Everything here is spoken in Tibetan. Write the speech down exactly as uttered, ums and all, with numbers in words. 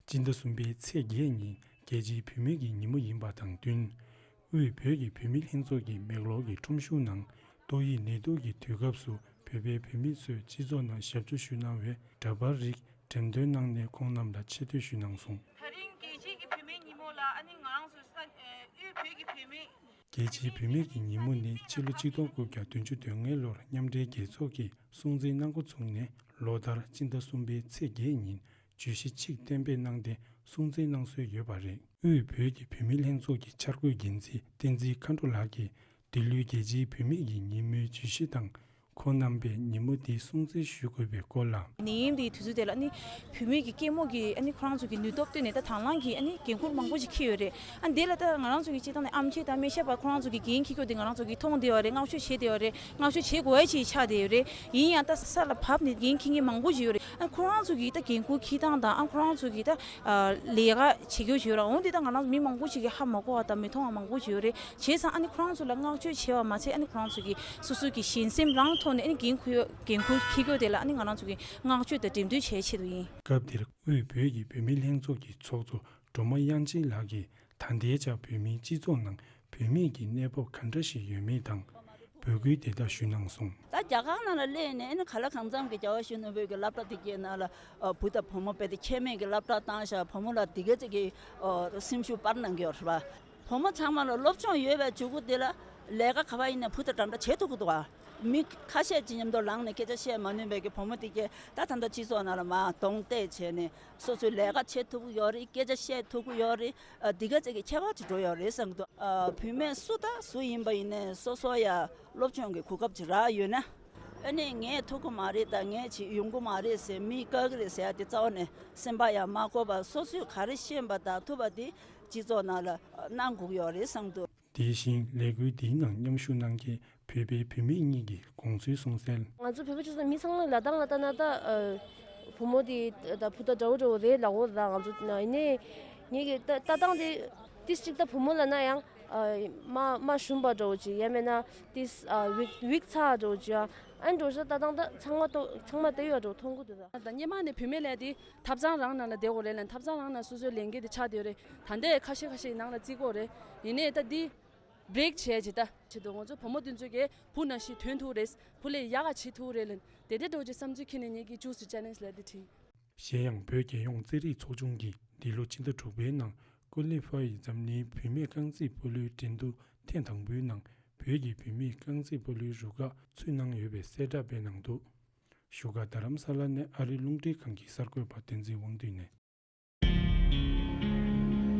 སྤྱི་ཟླ་གསུམ་པའི་ཚེས་བརྒྱད་ཉིན་རྒྱལ་སྤྱིའི་བུད་མེད་ཀྱི་ཉིན་མོ་ཡིན་པ་དང་བསྟུན། དབུས་བོད་ཀྱི་བུད་མེད་ལྷན་ཚོགས་ཀྱི་མེག་ལོར་གྱི་ཁྲོམ་གཞུང་ནང་ཏོག་དབྱིབས་ནད་དུག་གི་དུས་སྐབས་སུ་བོད་པའི་བུད་མེད་ཚོས་སྤྱི་ཚོགས་ནང་ཞབས་ཞུ་ཞུ་གནང་བའི་འདྲ་པར་རིགས་འགྲེམས་སྟོན་གནང་ནས་ཁོང་རྣམས་ལ་ཆེ་བསྟོད་ཞུས་གནང་སོང་། ད་རིང་རྒྱལ་སྤྱིའི་གི་བུད་མེད་ཉིན་མོ་ལ་ཨ་ནི་ང་རང་ཚོ་ས་ཨེ་དབུས་བོད་ཀྱི་བུད་མེད། རྒྱལ་སྤྱིའི་བུད་མེད་ཀྱི་ཉིན་མོ་ནི་ཕྱི་ལོ་ཆིག་སྟོང་དགུ་བརྒྱ་བདུན་ཅུ་དོན་ལྔ་ལོར་མཉམ་འབྲེལ་རྒྱལ་ཚོགས་ཀྱིས་སྲུང་བརྩི་གནང་འགོ་བཙུགས་ནས་ལོ་ལྟར་སྤྱི་ཟླ་གསུམ་པའི་ཚེས་བརྒྱད་ཉིན་བརྗོད་གཞི་གཅིག་གཏན་འབེབས་གནང་སྟེ་སྲུང་བརྩི་གནང་སྲོལ་ཡོད་པ་རེད། དབུས་བོད་ཀྱི་བུད་མེད་ལྷན་ཚོགས་ཀྱི་འཆར་འགོད་འགན་འཛིན་བསྟན་འཛིན་མཁའ་འགྲོ་ལགས་ཀྱིས་འདི་ལོའི་རྒྱལ་སྤྱིའི་བུད་མེད་ཀྱི་ཉིན་མོའི་བརྗོད་གཞི་དང་། ཁོང་རྣམ་པས་ཉིན་མོ་འདི་སྲུང་བརྩི་ཞུ་དགོས་པའི་སྐོར་ལ། ནད་ཡམས་འདིའི་དུས་ཚོད་དེ་ལ་ནི་བུད་མེད་ཀྱི་སྐྱེས་མོ་གི་ཨ་ནི་ཁོ་རང་ཚོ་གི་ནུས་སྟོབས་བཏོན་ནས་ད་དང་བླངས་ཀྱི་ཨ་ནི་འགན་ཁུར་མང་པོ་ཞིག་འཁྱེར་ཡོད་རེད། ཨ་འདི་ལ་ད་ང་རང་ཚོ་གི་སྤྱིར་བཏང་ནས་ཨམ་ཆི་དང་སྨན་ཞབས་པ་ཁོ་རང་ཚོ་གི་འགན་འཁྱེར་རྒྱུ་དེ་ང་རང་ཚོ་གི་མཐོང་བསྡད་ཡོད་རེད། བསྔགས་བརྗོད་བྱེད་བསྡད་ཡོད་རེད། བསྔགས་བརྗོད་བྱེད་དགོས་ཡ་ཅིག་ཆགས་བསྡད་ཡོད་རེད། ཡིན་ཡང་ད་ས་ལ་བབས་ནས་འགན་འཁྱེར་མཁན་མང་པོ་ཞིག་ཡོད་རེད། ཨ་ཁོ་རང་ཚོ་གི་ད་འགན་ཁུར་འཁྱེར་སྟངས་དང་ཨ་ཁོ་རང་ཚོ་གི་ད་ལས་ཀ་བྱེད་རྒྱུ་ཞིག་ཡོད་རེད། འོ་འདི་ད་ང་རང་ཚོ་མི་མང་པོ་ཞིག་གི་ཧ་མ་གོ་བ་དང་མི་མཐོང་བ་མང་པོ་ཞིག་ཡོད་རེད། བྱས་ཙང་ཨ་ནི་ཁོ་རང་ཚོ་ལ་བསྔགས་བརྗོད་བྱས་པ་མ་ཚད་ཨ་ནི་ཁོ་རང་ཚོ་གི་སོ་སོ་གི་ཞེན་སེམས་རང་ཐོག་ནས་ཨ་ནི་འགན་ཁུར་འགན་ཁུར་འཁྱེར་རྒྱུ་དེ་ལ་ཨ་ནི་ང་རང་ཚོ་གི་བསྔགས་བརྗོད་དང་འགྲེམས་སྟོན་བྱེད་ཆེད་དུ་ཡིན། སྐབས་དེར་དབུས་བོད་ཀྱི་བུད་མེད་ལྷན་ཚོགས་ཀྱི་ཚོགས་གཙོ་སྒྲོལ་མ་དབྱངས་ཅན་ལགས་ཀྱིས་ད་ལྟའི་ཆར་བོད་མིའི་སྤྱི་ཚོགས་ནང་བུད་མེད་ཀྱི་གནས་བབ་ག་འདྲ་ཞིག་ཡོད་མེད་དང་། འབོད་སྐུལ་དེ་དག་ཞུས་གནང་སོང་། ད་རྒྱ་གར་ནང་ལ་སླེབས་ནས་ཨ་ནི་ག་ལ་གང་འཚམ་གྱི་རྒྱལ་བ་གཞོན་ནུ་བོད་ཀྱི་སློབ་གྲྭ་དེ་གའི་ནང་ལ་ཨ་བུ་དང་བུ་མོ་རྦད་དེ་ཁྱད་མེད་ཀྱི་སློབ་གྲྭ་བཏང་ཤག་བུ་མོ་ལ་དེ་ག་ཅིག་གི་ཨ་སེམས་ཤུགས་སྤར་གནང་གི་ཡོད་རེད་པ། བུ་མོ་ཚང་མ་ལ་སློབ་སྦྱོང་ཡོད་པའི་གཅིག་པུ་དེ་ལ་ལས་ཀ་ག་པར་ཡིན་ནའི་བུ་དང་འདྲ་འདྲ་བྱེད་ཐུབ་ཀྱི་འདུག་ཨ། མི་ཁ་ཤས་ཀྱི་མཉམ་དུ་ལངས་ནས་སྐད་ཆ་བཤད་མ་ནུས་པའི་གི་བུ་མོ་དེ་གས་ད་ད་ལྟ་སྤྱི་ཚོགས་ནང་ལ་མར་གདོང་གཏད་བྱས་ནས་སོ་སོའི་ལས་ཀ་བྱེད་ཐུབ་ཀྱི་ཡོད་རེད། སྐད་ཆ་བཤད་ཐུབ་ཀྱི་ཡོད་རེད། ཨ་འདི་ག་ཅིག་གི་ཁྱད་པར་ཅིག་འགྲོ་ཡོད་རེད་བསམ་གྱི་འདུག་ཨ་བུད་མེད་སུ་དང་སུ་ཡིན་པ་ཡིན་ནའི་སོ་སོ་ཡ་སློབ་སྦྱོང་གི་གོ་སྐབས་ཅིག་རག་ཡོད་ན། ཨ་ནི་ངས་ཐུབ་ཀྱི་མ་རེད་དང་ངས་བྱེད་ཡོང་གི་མ་རེད་ཟེར་མི་བཀག་གི་རེད་ཟེར་ཡ་དེ་རྩ་བ་ནས་སེམས་པ་ཡ་མ་འཁོར་བར་སོ་སོས་ག་རེ་ཤེས་པ་དང་ཐུབ་པ་དེ་སྤྱི་ཚོགས་ནང་ལ་གནང་དགོས་ཀྱི་ཡོད་རེད་བསམ་གྱི་འདུག་དེ་བཞིན་ལས་འགུལ་འདིའི་ནང་མཉམ་ཞུགས་གནང་མཁན་བོད་པའི་བུད་མེད་གཉིས་ཀྱིས་དགོངས་ཚུལ་གསུངས་གསལ། ང་ཚོ་བོད་པ་ཆུ་ཚོད་མི་ཚང་མའི་ལ་དྭགས་ལ་ལྟ་ན་ད་ཨ་བུ་མོ་དེ་ད་བུ་ད་འདྲ་བོ་འདྲ་བོ་རེད་ལབ་གོ་ད་ང་ཚོ་ན་ཡིན་ནའི་ངེད་ཀྱི་ལྟ་ལྟ་སྟངས་དེ་ཏིས་གཅིག་ད་བུ་མོ་ལབ་ན་ཡང་ཨ་མ་མ་ཞུམ་པ་འདྲ་བོ་ཅིག་ཡང་མེད་ན་ཏིས་ཨ་ཝིག་ཝིག་ཚ་འདྲ་བོ་ཅིག་ཨ་ཨ་འདྲ་བོ་ཞིག་ལྟ་སྟངས་ད་ཚང་མ་ཏོ་ཚང་མ་ལྟ་ཡོད་འདྲ་བོ་མཐོང་གི་འདུག་ད་སྔོན་མ་ནས་བུད་མེད་ལས་དེ་ཐབ་ཚང་རང་ནང་ལ་བསྡད་དགོས་རེད་ལབ་ཐབ་ཚང་རང་ནང་སོ་སོའི་ལས་འགན་དེ་ཆགས་བསྡད་ཡོད་རེད། ད་ལྟའི་ཁ་ཤས་ཁ་ཤས་ནང་ལ་བརྩི་གི་ཡོད་རེད། ཡིན་ནའི་ད་འདི་བྷི་རེག་བྱས་ཅི་ད་ཆེད་དུ་ང་ཚོ་བུ་མོ་དེ་ཚོ་གིས་བུ་ནང་བཞིན་ཐོན་ཐུབ་རེད། བུ་ལས་ཡག་ག་བྱེད་ཐུབ་རེད་ལབ་དེ་འདྲའི་འདྲ་བོ་ཅིག་བསམ་ཚུལ་འཁྱེར་ནས་ངེད་ཀྱིས་ཅུས་སུ་ཅེ་ལེན་ཇི་ལབ་དེ་བྲིས། གཞན་ཡང་བོད་རྒྱལ་ཡོངས་རྩེད་རིགས་ཚོགས་ཆུང་གིས་འདི་ལོ་ཕྱི་ཟླ་དྲུག་པའི་ནང་ཀོ་ལི་ཧྥའི་འཛམ་གླིང་བུད་མེད་རྐང་རྩེད་སྤོ་ལོའི་འགྲན་བསྡུར་ཐེངས་དང་པོའི་ནང་བོད་ཀྱི་བུད་མེད་རྐང་རྩེད་སྤོ་ལོའི་རུ་ཁག་ཚུད་གནང་ཡོད་པའི་གསལ་བསྒྲགས་སྤེལ་གནང་འདུག་བཞུགས་སྒར་རྡ་རམ་ས་ལ་ནས་ཨ་རིའི་རླུང་འཕྲིན་ཁང་གི་གསར་འགོད་པ་བསྟན་འཛིན་དབང་འདུས་ནས།